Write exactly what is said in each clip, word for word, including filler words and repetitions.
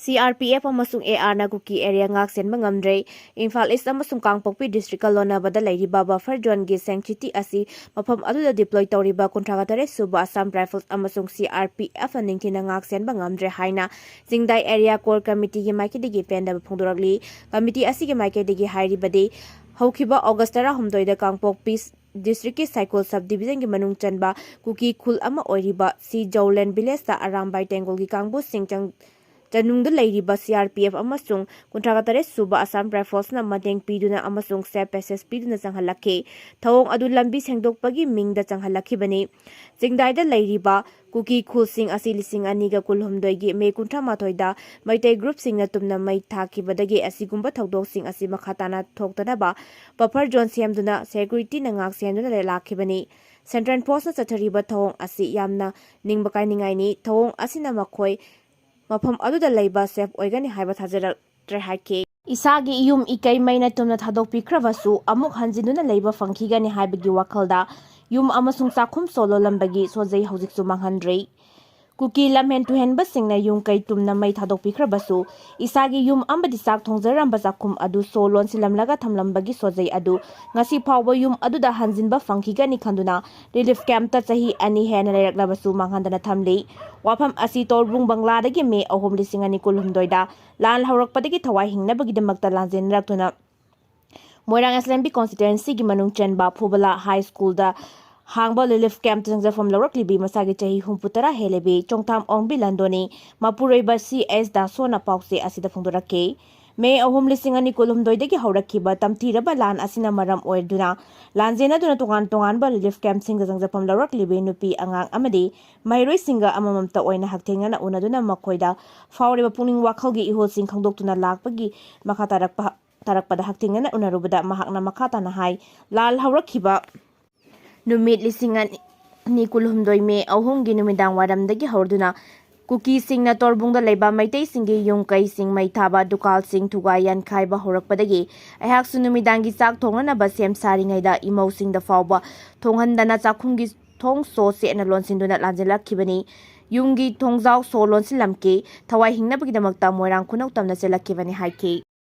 C R P F ꯑꯃꯁꯨꯡ ꯑꯦ ꯑꯥꯔꯅ ꯀꯨꯀꯤ area ꯉꯥꯛ ꯁꯦꯟꯕ ꯉꯝꯗ꯭ꯔꯦ꯫ ꯏꯝꯐꯥꯜ ꯏꯁ ꯑꯃꯁꯨꯡ ꯀꯥꯡꯄꯣꯛꯄꯤ ꯗꯤꯁꯇ꯭ꯔꯤꯛꯀ ꯂꯣꯟꯅꯕꯗ ꯂꯩꯔꯤꯕ ꯕꯐꯔ ꯖꯣꯟꯒꯤ sanctity ꯑꯁꯤ ꯃꯐꯝ ꯑꯗꯨꯗ deploy ꯇꯧꯔꯤꯕ ꯀꯨꯟꯊ꯭ꯔꯥꯒ ꯇꯔꯦꯠ ꯁꯨꯕ ꯑꯁꯥꯝ ꯔꯥꯏꯐꯜꯁ ꯑꯃꯁꯨꯡ ꯁꯤ ꯑꯥꯔ ꯄꯤ ꯑꯦꯐꯅ ꯅꯤꯡꯊꯤꯅ ꯉꯥꯛ ꯁꯦꯟꯕ ꯉꯝꯗ꯭ꯔꯦ ꯍꯥꯏꯅ ꯆꯤꯡꯗꯥꯏ ꯑꯦꯔꯤꯌꯥ ꯀꯣꯔ ꯀꯃꯤꯇꯤꯒꯤ ꯃꯥꯏꯀꯩꯗꯒꯤ ꯄꯦꯟꯗꯕ ꯐꯣꯡꯗꯣꯔꯛꯂꯤ꯫ ꯀꯃꯤꯇꯤ ꯑꯁꯤꯒꯤ ꯃꯥꯏꯀꯩꯗꯒꯤ ꯍꯥꯏꯔꯤꯕꯗꯤ, ꯍꯧꯈꯤꯕ ꯑꯣꯒꯁ ꯇꯔꯥꯍꯨꯝꯗꯣꯏꯗ ꯀꯥꯡꯄꯣꯛꯄꯤ ꯗꯤꯁꯇ꯭ꯔꯤꯛꯀꯤ ꯁꯥꯏꯀꯣꯜ ꯁꯕ ꯗꯤꯕꯤꯖꯟꯒꯤ ꯃꯅꯨꯡ ꯆꯟꯕ ꯀꯨꯀꯤ ꯈꯨꯜ ꯑꯃ ꯑꯣꯏꯔꯤꯕ ꯁꯤ ꯖꯧꯂꯦꯟ ꯚꯤꯂꯦꯖꯇ ꯑꯔꯥꯝꯕꯥꯏ ꯇꯦꯡꯒꯣꯜꯒꯤ ꯀꯥꯡꯕꯨꯁꯤꯡ ꯆꯪ-, ꯆꯅꯨꯡꯗ ꯂꯩꯔꯤꯕ ꯁꯤ ꯑꯥꯔ ꯄꯤ ꯑꯦꯐ ꯑꯃꯁꯨꯡ ꯀꯨꯟꯊ꯭ꯔꯥꯒ ꯇꯔꯦꯠ ꯁꯨꯕ ꯑꯁꯥꯝ ꯔꯥꯏꯐꯜꯁꯅ ꯃꯇꯦꯡ ꯄꯤꯗꯨꯅ ꯑꯃꯁꯨꯡ safe passage ꯄꯤꯗꯨꯅ ꯆꯪꯍꯜꯂꯛꯈꯤ꯫ ꯊꯧꯑꯣꯡ ꯑꯗꯨ ꯂꯝꯕꯤ ꯁꯦꯡꯗꯣꯛꯄꯒꯤ ꯃꯤꯡꯗ ꯆꯪꯍꯜꯂꯛꯈꯤꯕꯅꯤ꯫ ꯆꯤꯡꯗꯥꯏꯗ ꯂꯩꯔꯤꯕ ꯀꯨꯀꯤ ꯈꯨꯜꯁꯤꯡ ꯑꯁꯤ ꯂꯤꯁꯤꯡ ꯑꯅꯤꯒ ꯀꯨꯟꯍꯨꯝꯗꯣꯏꯒꯤ ꯃꯦ ꯀꯨꯟꯊ꯭ꯔꯥ ꯃꯥꯊꯣꯏꯗ ꯃꯩꯇꯩ ꯒ꯭ꯔꯨꯞꯁꯤꯡꯅ ꯇꯨꯝꯅ ꯃꯩ ꯊꯥꯈꯤꯕꯗꯒꯤ ꯑꯁꯤꯒꯨꯝꯕ ꯊꯧꯗꯣꯛꯁꯤꯡ ꯑꯁꯤ ꯃꯈꯥ ꯇꯥꯅ ꯊꯣꯛꯇꯅꯕ ꯕꯐꯔ ꯖꯣꯟ ꯁꯦꯝꯗꯨꯅ ꯁꯦꯀ꯭ꯌꯨꯔꯤꯇꯤꯅ ꯉꯥꯛ ꯁꯦꯟꯗꯨꯅ ꯂꯥꯛꯈꯤꯕꯅꯤ꯫ ꯁꯦꯟꯇ꯭ꯔꯦꯜ ꯐꯣꯔꯁꯅ ꯆꯠꯊꯔꯤꯕ ꯊꯧꯑꯣꯡ ꯑꯁꯤ ꯌꯥꯝꯅ ꯅꯤꯡꯕ ꯀꯥꯏꯅꯤꯡꯉꯥꯏꯅꯤ꯫ ꯊꯧꯑꯣꯡ ꯑꯁꯤꯅ ꯃꯈꯣꯏ ꯃꯐꯝ ꯑꯗꯨꯗ ꯂꯩꯕ safe ꯑꯣꯏꯒꯅꯤ ꯍꯥꯏꯕ ꯊꯥꯖꯔꯛꯇ꯭ꯔꯦ ꯍꯥꯏꯈꯤ꯫ ꯏꯁꯥꯒꯤ ꯌꯨꯝ ꯏꯀꯩ ꯃꯩꯅ ꯇꯨꯝꯅ ꯊꯥꯗꯣꯛꯄꯤꯈ꯭ꯔꯕꯁꯨ ꯑꯃꯨꯛ ꯍꯟꯖꯤꯟꯗꯨꯅ ꯂꯩꯕ ꯐꯪꯈꯤꯒꯅꯤ ꯍꯥꯏꯕꯒꯤ ꯋꯥꯈꯜꯗ ꯌꯨꯝ ꯑꯃꯁꯨꯡ ꯆꯥꯛꯈꯨꯝ ꯁꯣ ꯂꯣꯜꯂꯝꯕꯒꯤ ꯁꯣꯖꯩ ꯍꯧꯖꯤꯛꯁꯨ ꯃꯥꯡꯍꯟꯗ꯭ꯔꯤ꯫ ꯀꯨꯀꯤ ꯂꯝꯍꯦꯟ ꯇꯨꯍꯦꯟꯕꯁꯤꯡꯅ ꯌꯨꯝ ꯀꯩ ꯇꯨꯝꯅ ꯃꯩ ꯊꯥꯗꯣꯛꯄꯤꯈ꯭ꯔꯕꯁꯨ ꯏꯁꯥꯒꯤ ꯌꯨꯝ ꯑꯃꯗꯤ ꯆꯥꯛ ꯊꯣꯡꯖꯔꯝꯕ ꯆꯥꯛꯈꯨꯝ ꯑꯗꯨ ꯁꯣ ꯂꯣꯟꯁꯤꯜꯂꯝꯂꯒ ꯊꯝꯂꯝꯕꯒꯤ ꯁꯣꯖꯩ ꯑꯗꯨ ꯉꯁꯤ ꯐꯥꯎꯕ ꯌꯨꯝ ꯑꯗꯨꯗ ꯍꯟꯖꯤꯟꯕ ꯐꯪꯈꯤꯒꯅꯤ ꯈꯟꯗꯨꯅ ꯔꯤꯂꯤꯐ ꯀꯦꯝꯞꯇ ꯆꯍꯤ ꯑꯅꯤ ꯍꯦꯟꯅ ꯂꯩꯔꯛꯂꯕꯁꯨ ꯃꯥꯡꯍꯟꯗꯅ ꯊꯝꯂꯤ꯫ ꯋꯥꯐꯝ ꯑꯁꯤ ꯇꯣꯔꯕꯨꯡ ꯕꯪꯂꯥꯗꯒꯤ ꯃꯦ ꯑꯍꯨꯝ, ꯂꯤꯁꯤꯡ ꯑꯅꯤ ꯀꯨꯟꯍꯨꯝꯗꯣꯏꯗ ꯂꯥꯟ ꯍꯧꯔꯛꯄꯗꯒꯤ ꯊꯋꯥꯏ ꯍꯤꯡꯅꯕꯒꯤꯗꯃꯛꯇ ꯂꯥꯟꯖꯦꯟꯅꯔꯛꯇꯨꯅ ꯃꯣꯏꯔꯥꯡ ꯑꯦꯁꯦꯝꯕ꯭ꯂꯤ ꯀꯣꯟꯁꯇꯤꯇ꯭ꯋꯦꯟꯁꯤꯒꯤ ꯃꯅꯨꯡ ꯆꯟꯕ ꯐꯨꯕꯂꯥ ꯍꯥꯏ ꯁ꯭ꯀꯨꯜꯗ ꯍꯥꯡꯕ ꯔꯤꯂꯤꯐ ꯀꯦꯝꯞꯇ ꯆꯪꯖꯐꯝ ꯂꯧꯔꯛꯂꯤꯕꯤ ꯃꯁꯥꯒꯤ ꯆꯍꯤ ꯍꯨꯝꯐꯨ ꯇꯔꯥ ꯍꯦꯜꯂꯤꯕꯤ ꯆꯣꯡꯊꯥꯝ ꯑꯣꯡꯕꯤ ꯂꯟꯗꯣꯅꯤ ꯃꯄꯨꯔꯣꯏꯕ ꯁꯤ ꯑꯦꯁ ꯗꯥꯁꯣꯅ ꯄꯥꯎꯆꯦ ꯑꯁꯤꯗ ꯐꯣꯡꯗꯣꯔꯛꯈꯤ꯫ ꯃꯦ ꯑꯍꯨꯝ, ꯂꯤꯁꯤꯡ ꯑꯅꯤ ꯀꯨꯟꯍꯨꯝꯗꯣꯏꯗꯒꯤ ꯍꯧꯔꯛꯈꯤꯕ ꯇꯝꯊꯤꯔꯕ ꯂꯥꯟ ꯑꯁꯤꯅ ꯃꯔꯝ ꯑꯣꯏꯗꯨꯅ ꯂꯥꯟꯖꯦꯟꯅꯗꯨꯅ ꯇꯣꯉꯥꯟ ꯇꯣꯉꯥꯟꯕ ꯔꯤꯂꯤꯐ ꯀꯦꯝꯞꯁꯤꯡꯗ ꯆꯪꯖꯐꯝ ꯂꯧꯔꯛꯂꯤꯕꯤ ꯅꯨꯄꯤ ꯑꯉꯥꯡ ꯑꯃꯗꯤ ꯃꯍꯩꯔꯣꯏꯁꯤꯡꯒ ꯑꯃꯃꯝꯇ ꯑꯣꯏꯅ ꯍꯛꯊꯦꯡꯅꯅ ꯎꯅꯗꯨꯅ ꯃꯈꯣꯏꯗ ꯐꯥꯎꯔꯤꯕ ꯄꯨꯛꯅꯤꯡ ꯋꯥꯈꯜꯒꯤ ꯏꯍꯨꯜꯁꯤꯡ ꯈꯪꯗꯣꯛꯇꯨꯅ ꯂꯥꯛꯄꯒꯤ ꯃꯈꯥ ꯇꯥꯔꯛꯄ, ꯇꯥꯔꯛꯄꯗ ꯍꯛꯊꯦꯡꯅꯅ ꯎꯅꯔꯨꯕꯗ ꯃꯍꯥꯛꯅ ꯃꯈꯥ ꯇꯥꯅ ꯍꯥꯏ, ꯂꯥꯜ ꯍꯧꯔꯛꯈꯤꯕ ꯅꯨꯃꯤꯠ ꯂꯤꯁꯤꯡ ꯑꯅꯤ ꯀꯨꯟꯍꯨꯝꯗꯣꯏ ꯃꯦ ꯑꯍꯨꯝꯒꯤ ꯅꯨꯃꯤꯗꯥꯡ ꯋꯥꯏꯔꯝꯗꯒꯤ ꯍꯧꯔꯗꯨꯅ ꯀꯨꯀꯤꯁꯤꯡꯅ ꯇꯣꯔꯕꯨꯡꯗ ꯂꯩꯕ ꯃꯩꯇꯩꯁꯤꯡꯒꯤ ꯌꯨꯝ ꯀꯩꯁꯤꯡ ꯃꯩ ꯊꯥꯕ, ꯗꯨꯀꯥꯜꯁꯤꯡ ꯊꯨꯒꯥꯏ ꯌꯥꯟꯈꯥꯏꯕ ꯍꯧꯔꯛꯄꯗꯒꯤ ꯑꯩꯍꯥꯛꯁꯨ ꯅꯨꯃꯤꯗꯥꯡꯒꯤ ꯆꯥꯛ ꯊꯣꯡꯅꯅꯕ ꯁꯦꯝ ꯁꯥꯔꯤꯉꯩꯗ ꯏꯃꯧꯁꯤꯡꯗ ꯐꯥꯎꯕ ꯊꯣꯡꯍꯟꯗꯅ ꯆꯥꯛꯈꯨꯝꯒꯤ ꯊꯣꯡ ꯁꯣ ꯁꯦꯠꯅ ꯂꯣꯟꯁꯤꯟꯗꯨꯅ ꯂꯥꯟꯖꯦꯜꯂꯛꯈꯤꯕꯅꯤ꯫ ꯌꯨꯝꯒꯤ ꯊꯣꯡꯖꯥꯎ ꯁꯣ ꯂꯣꯟꯁꯤꯜꯂꯝꯈꯤ꯫ ꯊꯋꯥꯏ ꯍꯤꯡꯅꯕꯒꯤꯗꯃꯛꯇ ꯃꯣꯏꯔꯥꯡ ꯈꯨꯅꯧ ꯇꯝꯅ ꯆꯦꯜꯂꯛꯈꯤꯕꯅꯤ ꯍꯥꯏꯈꯤ꯫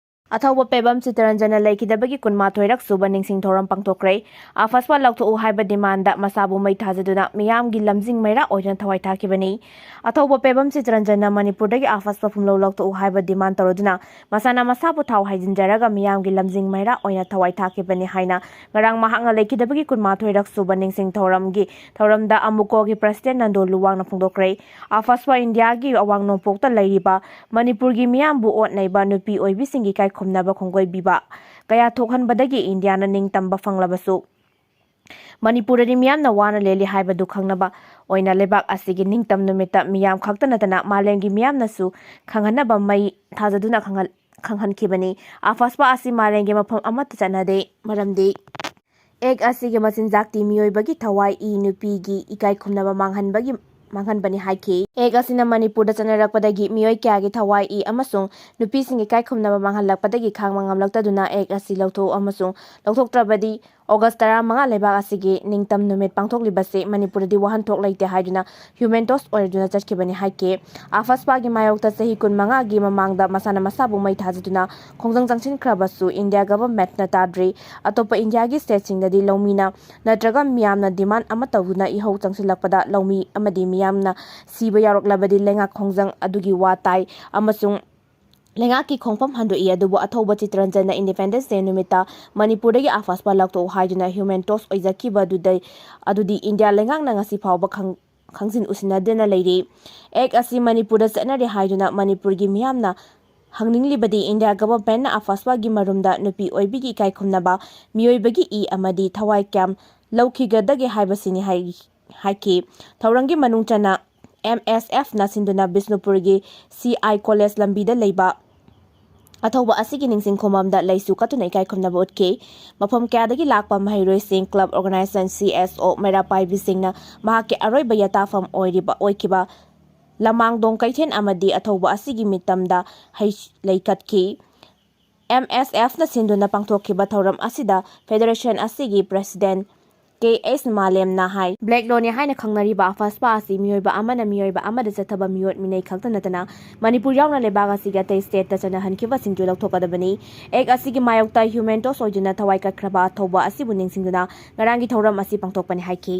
ꯑꯊꯧꯕ ꯄꯦꯕꯝ ꯆꯤꯇꯔꯟꯖꯟꯅ ꯂꯩꯈꯤꯗꯕꯒꯤ ꯀꯨꯟꯃꯥꯊꯣꯏꯔꯛ ꯁꯨꯕ ꯅꯤꯡꯁꯤꯡ ꯊꯧꯔꯝ ꯄꯥꯡꯊꯣꯛꯈ꯭ꯔꯦ꯫ ꯑꯐꯁꯄ ꯂꯧꯊꯣꯛꯎ ꯍꯥꯏꯕ ꯗꯤꯃꯥꯟꯗ ꯃꯁꯥꯕꯨ ꯃꯩ ꯊꯥꯖꯗꯨꯅ ꯃꯤꯌꯥꯝꯒꯤ ꯂꯝꯖꯤꯡ ꯃꯩꯔꯥ ꯑꯣꯏꯗꯨꯅ ꯊꯋꯥꯏ ꯊꯥꯈꯤꯕꯅꯤ꯫ ꯑꯊꯧꯕ ꯄꯦꯕꯝ ꯆꯤꯇꯔꯟꯖꯟꯅ ꯃꯅꯤꯄꯨꯔꯗꯒꯤ ꯑꯐꯁꯄ ꯐꯨꯝꯂꯧ ꯂꯧꯊꯣꯛꯎ ꯍꯥꯏꯕ ꯗꯤꯃꯥꯟ ꯇꯧꯔꯗꯨꯅ ꯃꯁꯥꯅ ꯃꯁꯥꯕꯨ ꯊꯥꯎ ꯍꯥꯏꯖꯤꯟꯖꯔꯒ ꯃꯤꯌꯥꯝꯒꯤ ꯂꯝꯖꯤꯡ ꯃꯩꯔꯥ ꯑꯣꯏꯅ ꯊꯋꯥꯏ ꯊꯥꯈꯤꯕꯅꯤ ꯍꯥꯏꯅ ꯉꯔꯥꯡ ꯃꯍꯥꯛꯅ ꯂꯩꯈꯤꯗꯕꯒꯤ ꯀꯨꯟꯃꯥꯊꯣꯏꯔꯛ ꯁꯨꯕ ꯅꯤꯡꯁꯤꯡ ꯊꯧꯔꯝꯒꯤ ꯊꯧꯔꯝꯗ ꯑꯃꯨꯀꯣꯒꯤ ꯄ꯭ꯔꯁꯤꯗꯦꯟ ꯅꯟꯗꯣ ꯂꯨꯋꯥꯡꯅ ꯐꯣꯡꯗꯣꯛꯈ꯭ꯔꯦ꯫ ꯑꯐꯁꯄ ꯏꯟꯗꯤꯌꯥꯒꯤ ꯑꯋꯥꯡ ꯅꯣꯡꯄꯣꯛꯇ ꯂꯩꯔꯤꯕ ꯃꯅꯤꯄꯨꯔꯒꯤ ꯃꯤꯌꯥꯝꯕꯨ ꯑꯣꯠ ꯅꯩꯕ ꯅꯨꯄꯤ ꯑꯣꯏꯕꯤꯁꯤꯡꯒꯤ ꯏꯀꯥꯏ ꯈꯨꯝꯅꯕ ꯈꯣꯡꯒꯣꯏꯕꯤꯕ ꯀꯌꯥ ꯊꯣꯛꯍꯟꯕꯗꯒꯤ ꯏꯟꯗꯤꯌꯥꯅ ꯅꯤꯡꯇꯝꯕ ꯐꯪꯂꯕꯁꯨ, ꯃꯅꯤꯄꯨꯔꯗꯗꯤ ꯃꯤꯌꯥꯝꯅ ꯋꯥꯅ ꯂꯦꯜꯂꯤ ꯍꯥꯏꯕꯗꯨ ꯈꯪꯅꯕ ꯑꯣꯏꯅ ꯂꯩꯕꯥꯛ ꯑꯁꯤꯒꯤ ꯅꯤꯡꯇꯝ ꯅꯨꯃꯤꯠꯇ ꯃꯤꯌꯥꯝ ꯈꯛꯇ ꯅꯠꯇꯅ ꯃꯥꯂꯦꯝꯒꯤ ꯃꯤꯌꯥꯝꯅꯁꯨ ꯈꯪꯍꯟꯅꯕ ꯃꯩ ꯊꯥꯖꯗꯨꯅ ꯈꯪꯍꯟ-, ꯈꯪꯍꯟꯈꯤꯕꯅꯤ꯫ ꯑꯐꯁꯄ ꯑꯁꯤ ꯃꯥꯂꯦꯝꯒꯤ ꯃꯐꯝ ꯑꯃꯠꯇ ꯆꯠꯅꯗꯦ, ꯃꯔꯝꯗꯤ ꯑꯦꯛ ꯑꯁꯤꯒꯤ ꯃꯆꯤꯟꯖꯥꯛꯇꯤ ꯃꯤꯑꯣꯏꯕꯒꯤ ꯊꯋꯥꯏ ꯏ ꯅꯨꯄꯤꯒꯤ ꯏꯀꯥꯏ ꯈꯨꯝꯅꯕ ꯃꯥꯡꯍꯟꯕꯒꯤ, ꯃꯥꯡꯍꯟꯕꯅꯤ ꯍꯥꯏꯈꯤ꯫ ꯑꯦꯛ ꯑꯁꯤꯅ ꯃꯅꯤꯄꯨꯔꯗ ꯆꯠꯅꯔꯛꯄꯗꯒꯤ ꯃꯤꯑꯣꯏ ꯀꯌꯥꯒꯤ ꯊꯋꯥꯏ ꯏ ꯑꯃꯁꯨꯡ ꯅꯨꯄꯤꯁꯤꯡꯒꯤ ꯏꯀꯥꯏ ꯈꯨꯝꯅꯕ ꯃꯥꯡꯍꯜꯂꯛꯄꯗꯒꯤ ꯈꯥꯡꯕ ꯉꯝꯂꯛꯇꯗꯨꯅ ꯑꯦꯛ ꯑꯁꯤ ꯂꯧꯊꯣꯛꯎ ꯑꯃꯁꯨꯡ ꯂꯧꯊꯣꯛꯇ꯭ꯔꯕꯗꯤ ꯑꯣꯒꯁ ꯇꯔꯥꯃꯉꯥ ꯂꯩꯕꯥꯛ ꯑꯁꯤꯒꯤ ꯅꯤꯡꯇꯝ ꯅꯨꯃꯤꯠ ꯄꯥꯡꯊꯣꯛꯂꯤꯕꯁꯤ ꯃꯅꯤꯄꯨꯔꯗꯗꯤ ꯋꯥꯍꯟꯊꯣꯛ ꯂꯩꯇꯦ ꯍꯥꯏꯗꯨꯅ ꯍ꯭ꯌꯨꯃꯦꯟ ꯇꯣꯁ ꯑꯣꯏꯔꯗꯨꯅ ꯆꯠꯈꯤꯕꯅꯤ ꯍꯥꯏꯈꯤ꯫ ꯑꯐꯁꯄꯥꯒꯤ ꯃꯥꯌꯣꯛꯇ ꯆꯍꯤ ꯀꯨꯟꯃꯉꯥꯒꯤ ꯃꯃꯥꯡꯗ ꯃꯁꯥꯅ ꯃꯁꯥꯕꯨ ꯃꯩ ꯊꯥꯖꯗꯨꯅ ꯈꯣꯡꯖꯪ ꯆꯪꯁꯤꯟꯈ꯭ꯔꯕꯁꯨ ꯏꯟꯗꯤꯌꯥ ꯒꯚꯔꯟꯃꯦꯟꯠꯅ ꯇꯥꯗ꯭ꯔꯤ꯫ ꯑꯇꯣꯞꯄ ꯏꯟꯗꯤꯌꯥꯒꯤ ꯁ꯭ꯇꯦꯠꯁꯤꯡꯗꯗꯤ ꯂꯧꯃꯤꯅ ꯅꯠꯇ꯭ꯔꯒ ꯃꯤꯌꯥꯝꯅ ꯗꯤꯃꯥꯟ ꯑꯃ ꯇꯧꯗꯨꯅ ꯏꯍꯧ ꯆꯪꯁꯤꯜꯂꯛꯄꯗ ꯂꯧꯃꯤ ꯑꯃꯗꯤ ꯃꯤꯌꯥꯝꯅ ꯁꯤꯕ ꯌꯥꯎꯔꯛꯂꯕꯗꯤ ꯂꯩꯉꯥꯛ ꯈꯣꯡꯖꯪ ꯑꯗꯨꯒꯤ ꯋꯥ ꯇꯥꯏ ꯑꯃꯁꯨꯡ ꯂꯩꯉꯥꯛꯀꯤ ꯈꯣꯡꯐꯝ ꯍꯟꯗꯣꯛꯏ꯫ ꯑꯗꯨꯕꯨ ꯑꯊꯧꯕ ꯆꯤꯇꯔꯟꯖꯟꯅ ꯏꯟꯗꯤꯄꯦꯟꯗꯦꯟꯁ ꯗꯦ ꯅꯨꯃꯤꯠꯇ ꯃꯅꯤꯄꯨꯔꯗꯒꯤ ꯑꯐꯁꯄ ꯂꯧꯊꯣꯛꯎ ꯍꯥꯏꯗꯨꯅ ꯍ꯭ꯌꯨꯃꯦꯟ ꯇꯣꯁ ꯑꯣꯏꯖꯈꯤꯕꯗꯨꯗꯩ, ꯑꯗꯨꯗꯤ ꯏꯟꯗꯤꯌꯥ ꯂꯩꯉꯥꯛꯅ ꯉꯁꯤ ꯐꯥꯎꯕ ꯈꯪ-, ꯈꯪꯖꯤꯟ ꯎꯁꯤꯟꯅꯗꯅ ꯂꯩꯔꯤ꯫ ꯑꯦꯛ ꯑꯁꯤ ꯃꯅꯤꯄꯨꯔꯗ ꯆꯠꯅꯔꯤ ꯍꯥꯏꯗꯨꯅ ꯃꯅꯤꯄꯨꯔꯒꯤ ꯃꯤꯌꯥꯝꯅ ꯍꯪꯅꯤꯡꯂꯤꯕꯗꯤ ꯏꯟꯗꯤꯌꯥ ꯒꯚꯔꯟꯃꯦꯟꯠꯅ ꯑꯐꯁꯄꯒꯤ ꯃꯔꯨꯝꯗ ꯅꯨꯄꯤ ꯑꯣꯏꯕꯤꯒꯤ ꯏꯀꯥꯏ ꯈꯨꯝꯅꯕ ꯃꯤꯑꯣꯏꯕꯒꯤ ꯏ ꯑꯃꯗꯤ ꯊꯋꯥꯏ ꯀꯌꯥꯝ ꯂꯧꯈꯤꯒꯗꯒꯦ ꯍꯥꯏꯕꯁꯤꯅꯤ ꯍꯥꯏ-, ꯍꯥꯏꯈꯤ꯫ ꯊꯧꯔꯝꯒꯤ ꯃꯅꯨꯡ ꯆꯟꯅ ꯑꯦꯝ ꯑꯦꯁ ꯑꯦꯐꯅ ꯁꯤꯟꯗꯨꯅ ꯕꯤꯁꯅꯨꯄꯨꯔꯒꯤ ꯁꯤ ꯑꯥꯏ ꯀꯣꯂꯦꯖ ꯂꯝꯕꯤꯗ ꯂꯩꯕ ꯑꯊꯧꯕ ꯑꯁꯤꯒꯤ ꯅꯤꯡꯁꯤꯡ ꯈꯨꯕꯝꯗ ꯂꯩꯁꯨ ꯀꯠꯇꯨꯅ ꯏꯀꯥꯏ ꯈꯨꯝꯅꯕ ꯎꯠꯈꯤ꯫ ꯃꯐꯝ ꯀꯌꯥꯗꯒꯤ ꯂꯥꯛꯄ ꯃꯍꯩꯔꯣꯏꯁꯤꯡ, ꯀ꯭ꯂꯕ ꯑꯣꯔꯒꯅꯥꯏꯖꯦꯁꯟ, ꯁꯤ ꯑꯦꯁ ꯑꯣ, ꯃꯩꯔꯥ ꯄꯥꯏꯕꯤꯁꯤꯡꯅ ꯃꯍꯥꯛꯀꯤ ꯑꯔꯣꯏꯕ ꯌꯥꯇꯥꯐꯝ ꯑꯣꯏꯔꯤꯕ, ꯑꯣꯏꯈꯤꯕ ꯂꯃꯥꯡꯗꯣꯡ ꯀꯩꯊꯦꯜ ꯑꯃꯗꯤ ꯑꯊꯧꯕ ꯑꯁꯤꯒꯤ ꯃꯤꯇꯝꯗ ꯍꯩ-, ꯂꯩ ꯀꯠꯈꯤ꯫ ꯑꯦꯝ ꯑꯦꯁ ꯑꯦꯐꯅ ꯁꯤꯟꯗꯨꯅ ꯄꯥꯡꯊꯣꯛꯈꯤꯕ ꯊꯧꯔꯝ ꯑꯁꯤꯗ ꯐꯦꯗꯔꯦꯁꯟ ꯑꯁꯤꯒꯤ ꯄ꯭ꯔꯁꯤꯗꯦꯟ ꯑꯦꯁ ꯃꯥꯂꯦꯝꯅ ꯍꯥꯏ꯫ ꯕ꯭ꯂꯦꯛ ꯂꯣꯅꯤ ꯍꯥꯏꯅ ꯈꯪꯅꯔꯤꯕ ꯑꯐꯁꯄꯥ ꯑꯁꯤ ꯃꯤꯑꯣꯏꯕ ꯑꯃꯅ ꯃꯤꯑꯣꯏꯕ ꯑꯃꯗ ꯆꯠꯊꯕ ꯃꯤꯑꯣꯠ ꯃꯤꯅꯩ ꯈꯛꯇ ꯅꯠꯇꯅ ꯃꯅꯤꯄꯨꯔ ꯌꯥꯎꯅ ꯂꯩꯕꯥꯛ ꯑꯁꯤꯒꯤ ꯑꯇꯩ ꯁ꯭ꯇꯦꯠꯇ ꯆꯠꯅꯍꯟꯈꯤꯕꯁꯤꯡꯁꯨ ꯂꯧꯊꯣꯛꯀꯗꯕꯅꯤ꯫ ꯑꯦꯛ ꯑꯁꯤꯒꯤ ꯃꯥꯌꯣꯛꯇ ꯍ꯭ꯌꯨꯃꯦꯟ ꯇꯣꯁ ꯑꯣꯏꯗꯨꯅ ꯊꯋꯥꯏ ꯀꯠꯈ꯭ꯔꯕ ꯑꯊꯧꯕ ꯑꯁꯤꯕꯨ ꯅꯤꯡꯁꯤꯡꯗꯨꯅ ꯉꯔꯥꯡꯒꯤ ꯊꯧꯔꯝ ꯑꯁꯤ ꯄꯥꯡꯊꯣꯛꯄꯅꯤ ꯍꯥꯏꯈꯤ꯫